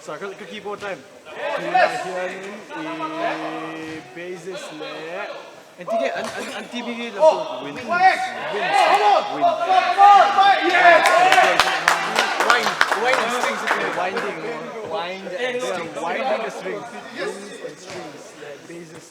Sir, ka ka keyboard time. Tunah hianin i bases leh engtin nge an an an team hi lam tur win wins win wind wind and strings winding wind and strings winding the strings winds and strings leh bases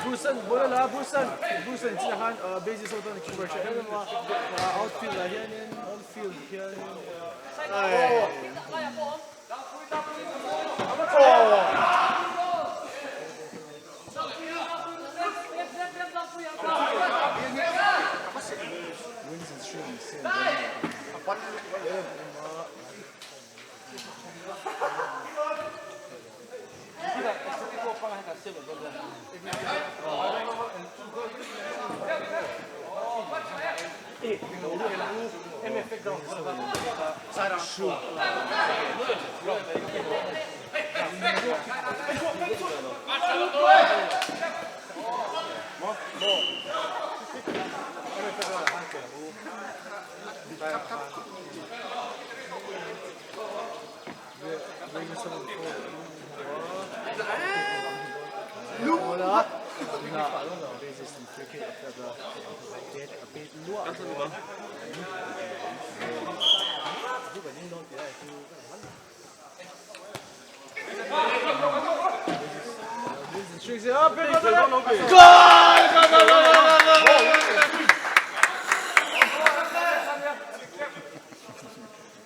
Brucean bola la Brucean Brucean chinah khan basis ho chuan keeper tha em em a outfield ah hianin outfield hianin Winds and strings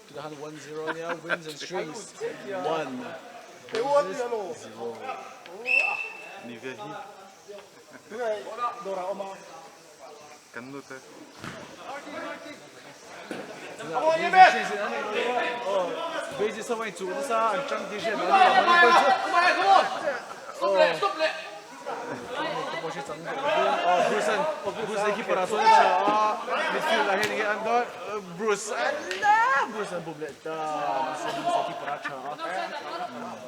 Tunah khan 1-0 a nia, wins and strings 1, bases 0. Ni ve hi. Kan nu te. Bases ho a inchuh nasa an tang tih hriat an ni lo mahni pawh chu Bruce an Bruce an keeper ah sawn a tha a midfield ah hian enge an dawn Bruce an Bruce an bum leh ta mahse Bruce a keeper a tha a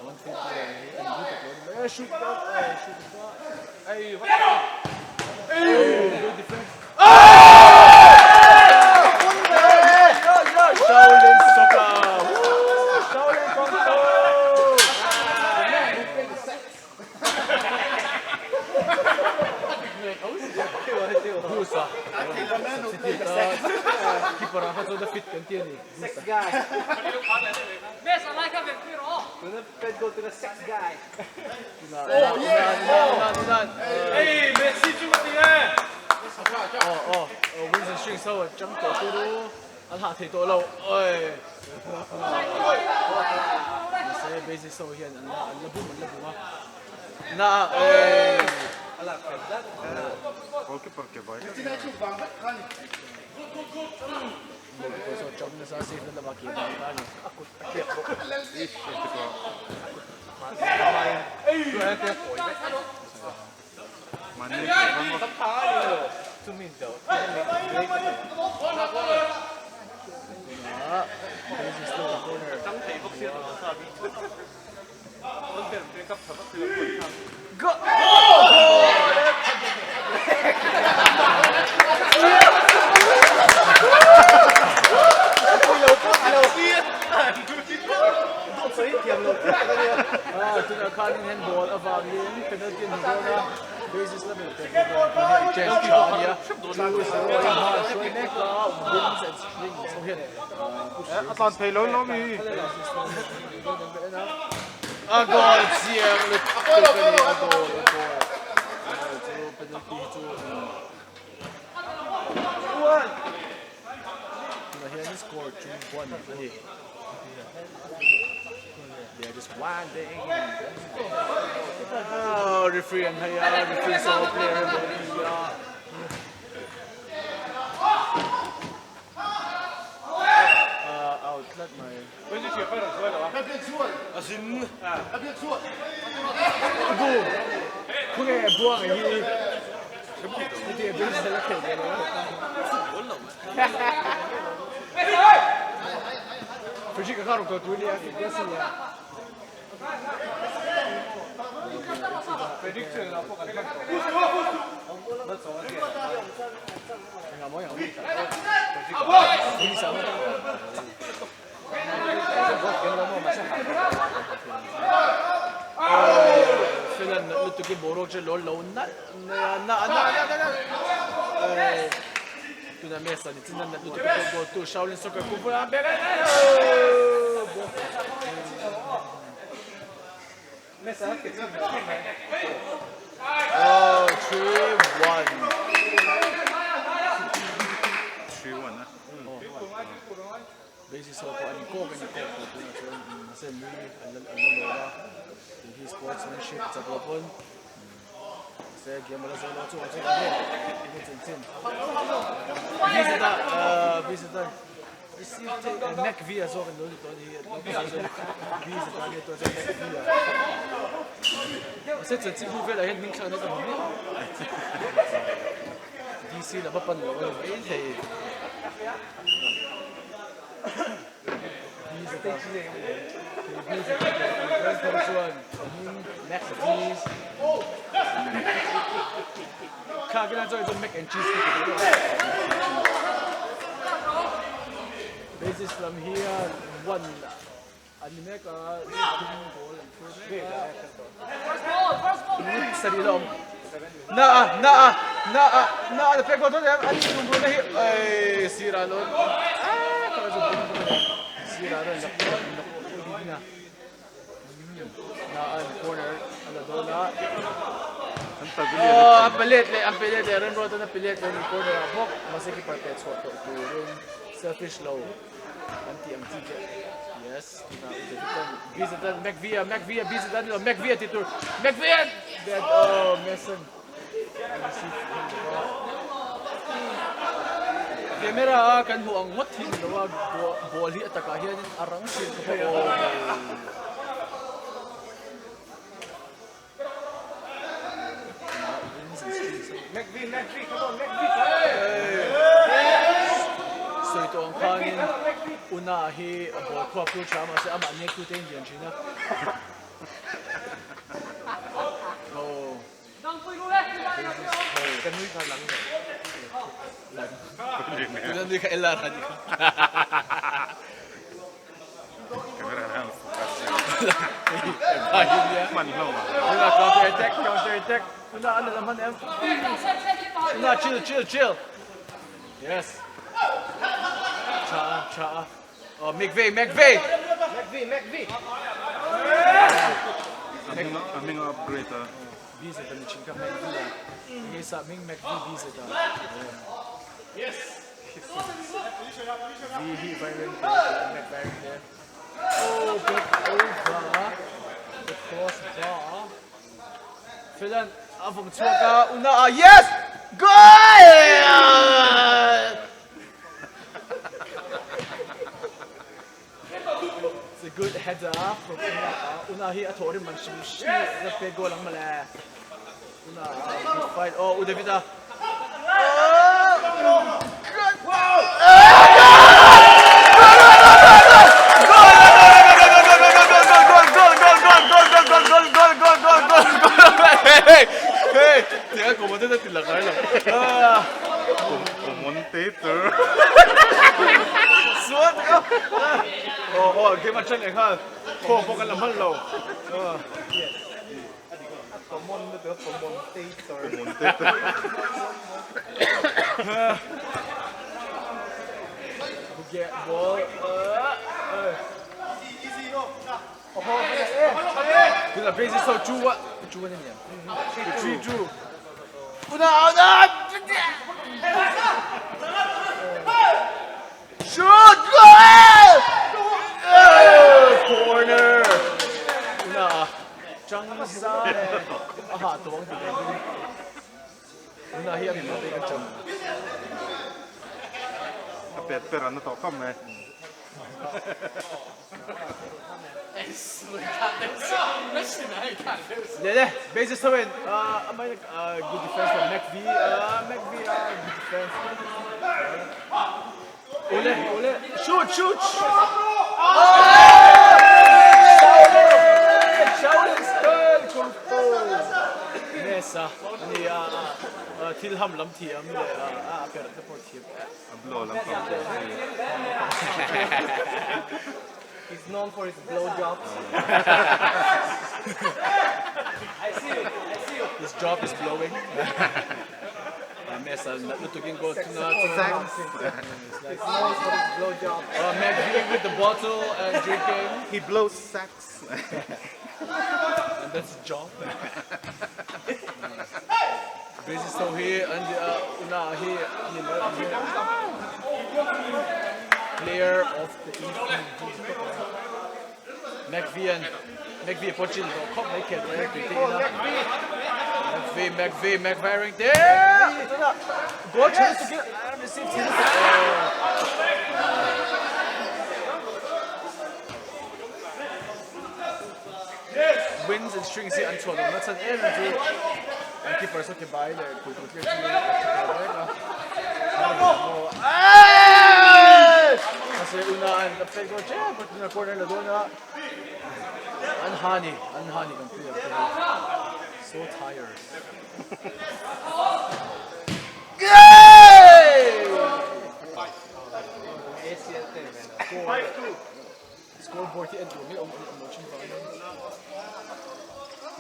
one field player hi an lu tak lo a ni mai a shoot shoot Good defense. Shaolin Soccer! Woo! Shaolin Kung Fu! Bruce a substitute a keeper ah kha chuan a fit kan ti a ni. Sex guy. Sex guy. Winston Strings ho an tang tawh tur u an hah thei tawh lo oi mahse basis ho hian an la an la bum an la bum a na oi Goalkeeper ke bai. Goalkeeper saw tang nasa safe na lamah ke bai ta ni a kut a tliak bawk. Tunah khanin handball avangin penalty an hmu dawn a, basis lamin chance tha a nia, 2-0 a hma an hruai mek a, wins and strings ho hian A tlan thei lo lo mi. A goal chiang lutuk a ni, a goal a goal. Chu penalty chu. Tunah hian score 2-1 a ni. They are just winding. Oh, referee an hei a, referee saw player an lo ni a. Out tlat mai. Boom! Khunge buang hi. Heti a base la khel ve lo. Fridge ka kha ruk tu ni a ke sin ya. Filan lutuk i boruak chu lo lo nalh mai a na na na na tuna mesa ni chin nalh lutuk i goal tu Shaolin Soccer kung fu a bek a Oh, 3-1. 3-1 a. Basis ho pawh an inkawk an inkawk tawh tunah chuan mahse nui an la an la lawm a tih hi sportsmanship chak lo pawn mahse game a la zawh lo chungah chuan enge enge chanchin Visit a visit a Mac V a zawk an lo ni tawh a ni Visit a nia tawh chuan Mac V a mahse chanchin bu velah hian hming thlakna ka hmu miah DC lam a pan lo a ni maithei. Basis lam hian one an ni mek a goal an thur mek a sarih la awm na a na a na a na a pek dawn em an tum na hi ei sirah lo sirah rawn lak lak na na an corner a la dawn a oh a pe let leh a pe let leh Remruata a pe let leh corner ah bawk mahse keeper peh chhuah tawh turin selfish lo An tih ang chi che. Yes, tuna u David tan Biza tan McVia, McVia, Biza tan lo McVia ti tur. McVia! Bad oh Mason. Camera a kan hmuh ang ngawt hi ni lo a ball hi a takah hianin a rang thin khawp a aw. Sawi tawh ang khanin Una hi a ball khuap tur tha mahse amah nek tute in lian thin a. Oh. Tuna nui kha LR a ni kha. Counter attack, counter attack. Una an lam han em. Una chill, chill, chill. Yes. Cha, cha. Oh, McVeigh, McVeigh. McVeigh, McVeigh. A hming a upgrade a. B zeta ni thin kha McVeigh a. Enge sa hming McVeigh B zeta. Yes. V hi violent Mac violent Oh, back over the cross bar. Filan a vawm chhuak a una a yes! Goal! It's a good header from Una. Una hi a thawh rim man hrim hrim a pe goal ang mawle. Una good fight. Oh, U David a. Commentator. Suat ka. Oh, oh, game a chen leh nghal. Khaw pawh kan la hman lo. Common na to, commentator. Commentator. Get ball. Tuna base so chu wa chu wa ni chu chu. Una una. Shoot! Goal! Corner! Una chang sa le a ha tuang ti kan ring. Una hi a mi te kan chang. A pet per an to kham mai. Le le, basis ho in amai good defense from McV, McV good defense. Ole, ole, shoot, shoot! Shaolin style kung fu! Mesa, ani thil ham lam thiam leh a per te pawh thiam. A blow lam pang pawh hi. He's known for his blow jobs. His job is blowing. Mesa nat lutukin goal tuna He's known for his blow jobs. Mac V with the bottle and drinking. He blows sacks. And that's his job. Basis ho hi an una hi ni lo ang hi player of the evening McVie McVie pawh chin tawh khawp mai khel te tui te ina McVie McVie McVie ring te tuna goal tha lutuk in a receive thei lutuk Winds and strings hi an chhuah lohna chhan em em chu an keeper saw ke bai leh pui tur clear chu a tha mek a. Mahse una an a pek dawn tep a tuna corner la dawn a an ha ni an ha ni kan player te hi so tired. Scoreboard hi en tur mai awm awm lo thin vangin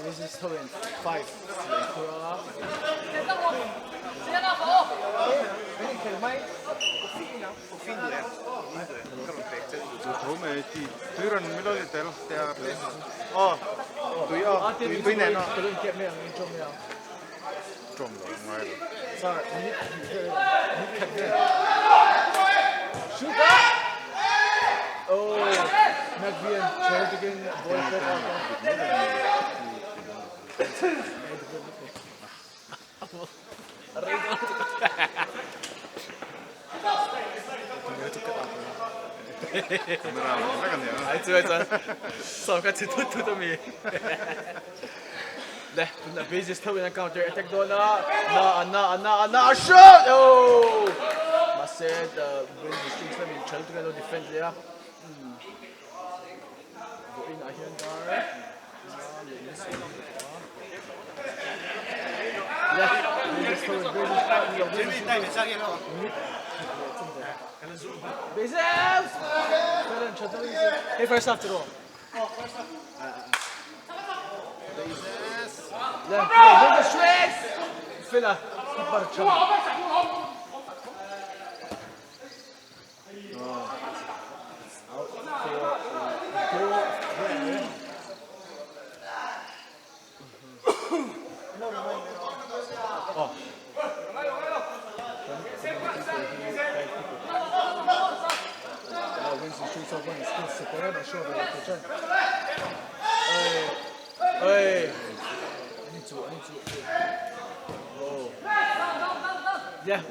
Resist ho in 5 tih an phur a. Tho mai ti tui rawn mi lo tel te a aw tui aw tui tui nen aw Ka lo inkep mai ang intawm mai ang. Tawm lo ngai lo. Sir, minute hnih vel minute khat vel. Shoot up! Oh, McVian chair takin ball pop out a. Camera vek a nia. Ai chu ai chuan saw ka che thut thut a mi. Le tuna basis tho in a counter attack dawn a na a na a na a na a shot oh mahse the win strings lamin thal tukin a lo defend leh a vawiin ah hian dar le basis tho in basis basis hey first half chu Fela keeper tha. Out for goal there. Oh.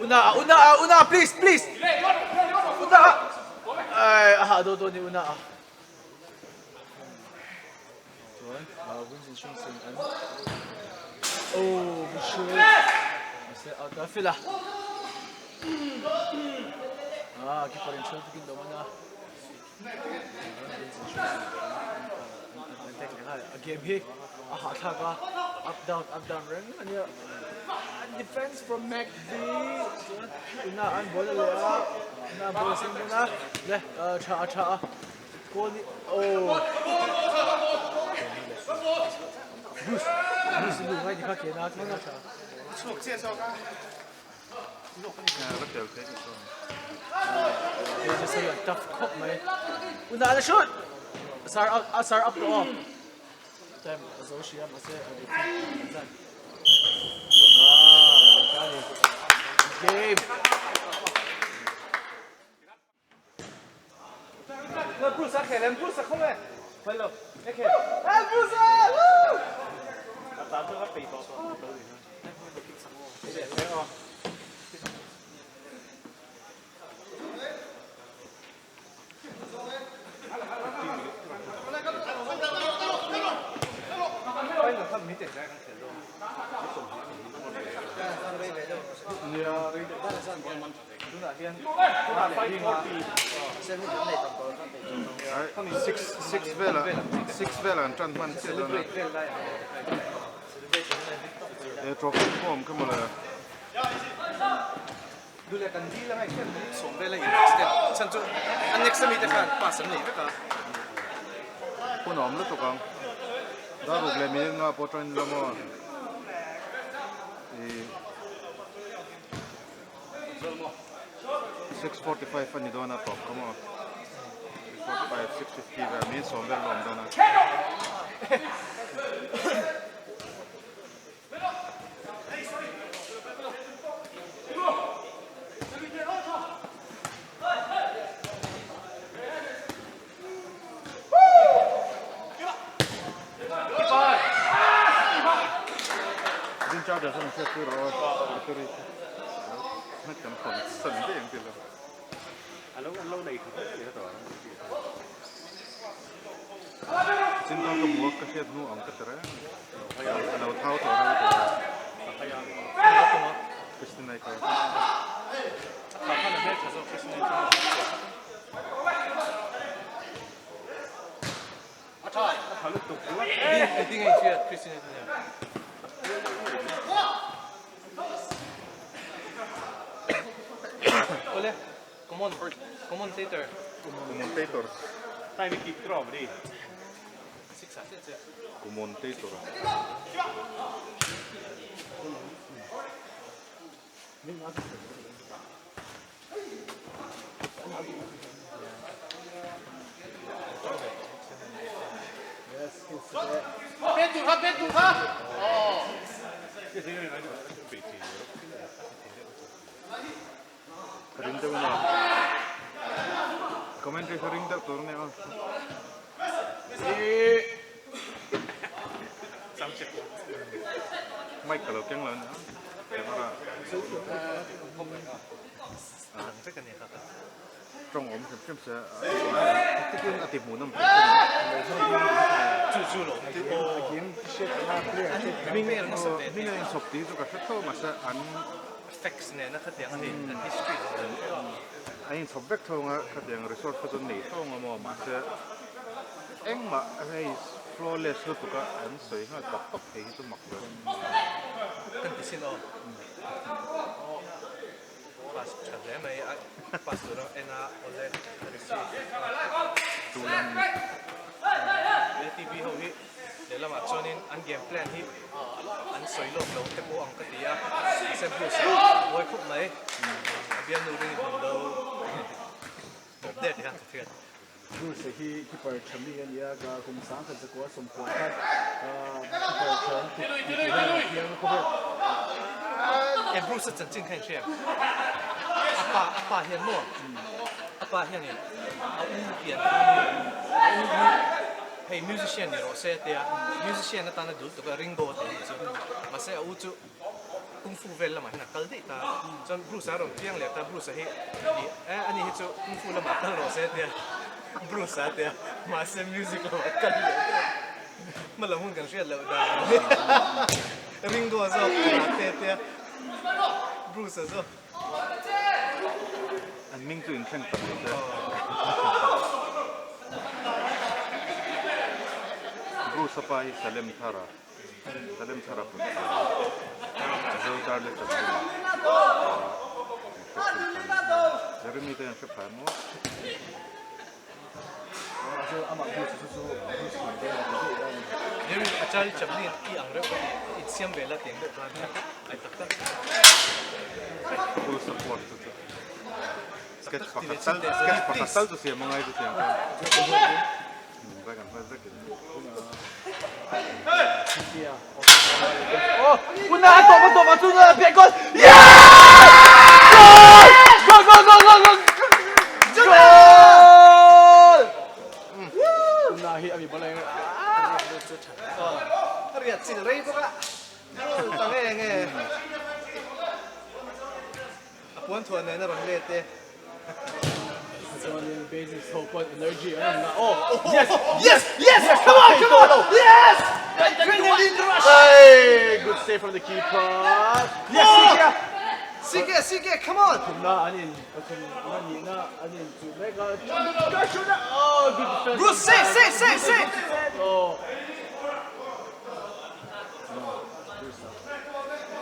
Una una una please please una ai a ha do do ni una Chuan Wins and Strings in an Oh good shoot Mahse out a fel a Ah keeper in hruai takin lo man a Wins and Strings in an attack leh nghal a game hi a hahthlak a up down up down reng a nia Defense from McV chuan una an ball a leh a una an ball a seng dawn a le tha a tha a Goal ni oh Bruce Bruce lu ngai ni kha ke na ke na tha Chhuak chiah zawk a. Va tel thei ni chuan. Hei chu sawi an tough khawp mai. Una la shoot. Sar up a sar up tawh aw. Time a zo hria mahse a referee an zan. Ah, game. Six velah six velah an tan hman chiah dawn a he trophy pawh awm kha mawle. Hun a awm lutuk ang dar ruk leh minute nga pawh tawng in la maw ih 6:45 a ni dawn a tawp ka maw 6:45 6:50 vel min sawm vel a awm dawn a. Din charger chu an hriat pui rawh aw battery chu kan hawn san daih ang tih lo. Chin kha ka hmu a ka hriat hnu ang ka ti reng a lo thau tawh reuh tawh a Christina i kha. Commentator. Commentator. Commentator. Ka ring deuh ania. Commentary kha ring deuh tur ania. Mic ka lo keng lo ania. Camera. Tawng awm hrim hrim se tikin a ti hmuh nawm hrim hrim a. Hming a inchhawp tih chu ka hre tho mahse an an inchhawp vek tho anga khatiang resort kha chu an nei tho anga maw mahse engmah hei flawless lutuk a an sawi nghal pap pap thei hi chu mak ve. Pass tha hle mai a, pass tur a en a awle a receive ATV ho hi lehlamah chuanin an game plan hi an sawi lawk lo te pawh ang ka ti a, mahse Bruce a buai khawp mai, a bialnu ring in hmun lo tawp der ti khan ka hriat. Bruce hi keeper tha mi a ni a, ka kum sangkhat zakua sawmkua khan keeper tha an tuk tih hian a piang khawvel. E Bruce a chanchin kha in hria em? A pa a pa hian maw? A pa hianin a u pian khanin a u hi hei musician ni rawh se a tia, musician atana dul tuk a Ringo a tih a nih chu. Mahse a u chu Kung Fu vel lamah hian a kal daih ta. Chuan Bruce-a a rawn piang leh ta, Bruce-a hi ih eh ani hi chu Kung Fu lamah kal rawh se tia Bruce-a a tia mahse music lamah kal leh daih. Hma lam hun kan hriat loh dan Ringo zawk karate tia Bruce-a zawk. An hming chu inthleng tak lo se. Bruce-a pa hi Salem Thara. Salem thar a put Zo Charlie Chaplin Jeremy te an hre phai maw? Jeremy a Charlie Chaplin i ang reuh ka ti insiam ve la teng deuh khan ai tak tak. Full support chu chu. Sketch pakhat tal sketch pakhat tal chu siam angai chu tiang khan. rei bawk a. Ta nge nge. A puan thuah nen a rawn let e. Chuanin basics ho pawn energy an rawn la. Oh! Yes! Yes! Yes! Come on! Come on! Yes! Adrenaline rush! Hey! Good save from the keeper. Yes! Sikia! Sikia! Sikia! Come on! Pathumna an in pathumna nihna an in chuh mek a. Shoot! Oh! Good defense. Bruce! Save! Save! Save! Save! Oh! Bruce a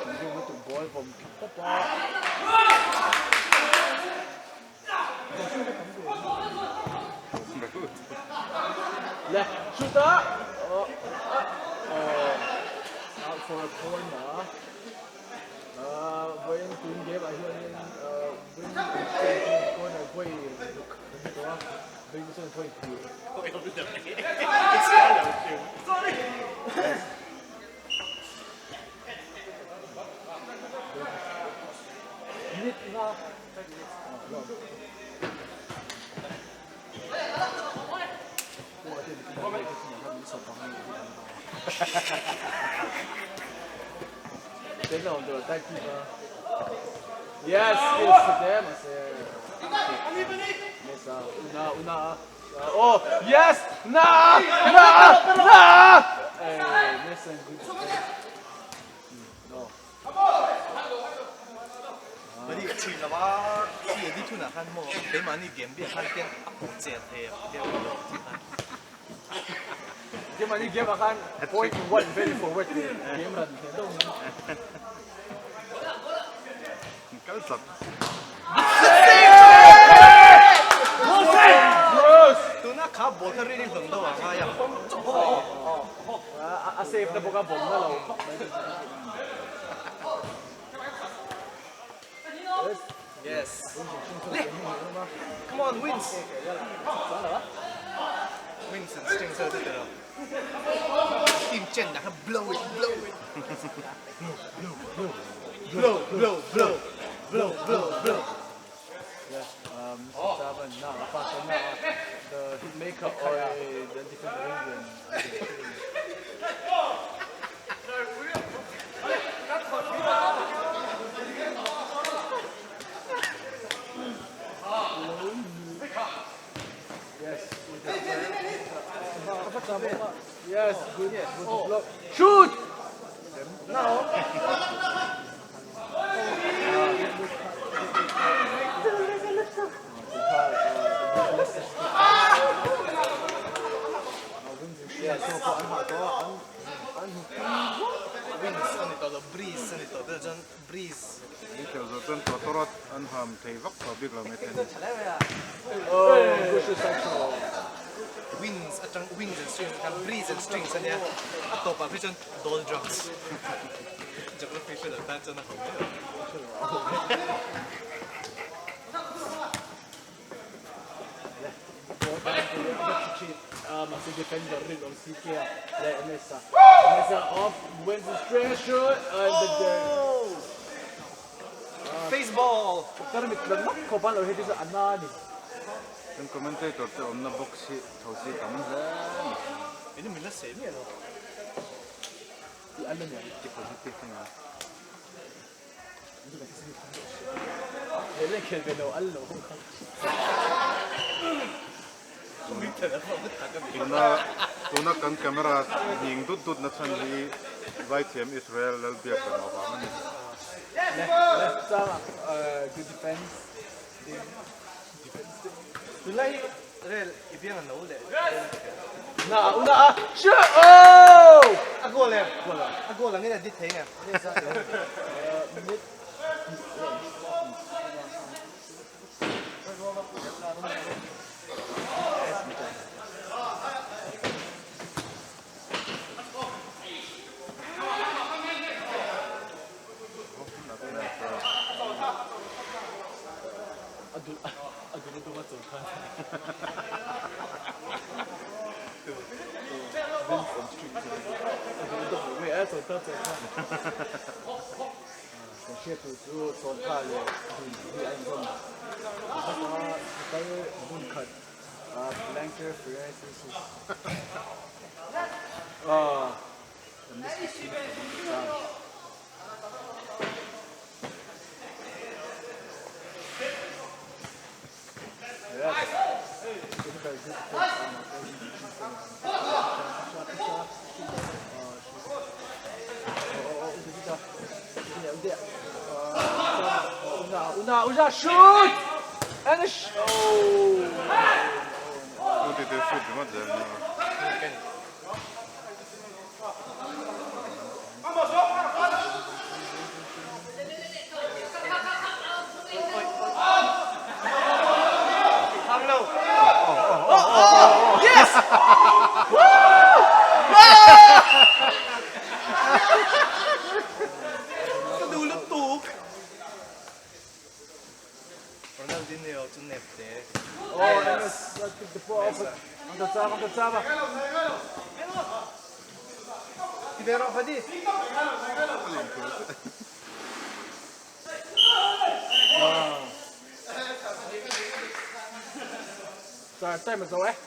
thinrim lutuk ball vawm thla pawp a. Le shoot a oh oh out for a corner vawiin tun game ah hianin win corner vawi ruk kan hmu tawh a vawiin chuan vawi hnih. Minute nga Yes, yes, una, una. Oh, yes, na, na, na. Hey, listen, good. No. Mani thin lama khi a ni thunah khan maw keimahni game biak khan tiang a pawh che thei a deuh lo tih khan. Keimahni game ah khan point one very forward leh game run thei deuh ang. Kal chak. Tuna kha ball kha rin in hlawm deuh a ngai a. A save na bawk a bawm na lo khawp mai. Yes. Come on, wins. Wins and strings out there. Team Chen na blow it, blow it. Blow, blow, blow. Blow, blow, blow. Blow, blow, blow. Yeah, Saban na, pasa na the hitmaker or the defender England. Yes. Yes, good, good block. Shoot! Now. Wins a ni tawh lo, breeze a ni tawh vel chuan breeze. An khelh zawh chuan tawtawrawt an ham thei vak tawh bik lo mai thei a ni. Wins atang wings and strings atang breeze and strings a nia, a tawpah phei chuan doll drugs. Geography hre lo tan chuan a ho mai lo. Mahse defender rinawm CK leh Nessa. Nessa off wins the straight shoot and the Face ball! Tarmit la nak khawp an lo hei te chu a na a ni. Kan commentator te awmna box hi tho si tam hle a ni. Eng min la sawi miah lo. Tih an la ni ang. Ti positive a nia. Leh leh khel ve lo an lo ho kha. Tuna tuna kan camera hning dut dut na chhan hi Vaithiam Israel Lalbiak kan avang a ni. Leh leh chang ah good defense ding defense ding. Tunlai hi rel i biang a no leh Na una a shoot oh! A goal em? Goal a. A goal angin a dit thei em? Minute A dul a dul a dum a chawl khan. A dul a dum lo mai a chawl khan chawl khan. Kan hriat tur chu chawl kha leh dul hi a inzawm bawk a, kal hmun khat plantar fasciitis. Shoot! And a sh oh! Ute te shoot ringawt zel nia. Yes! Ka duh lutuk. Ronaldinho chu nep te. Oh, MS, kick the ball off. Ang tatsama, ang tatsama. Tibero pa di. Sorry, time is away.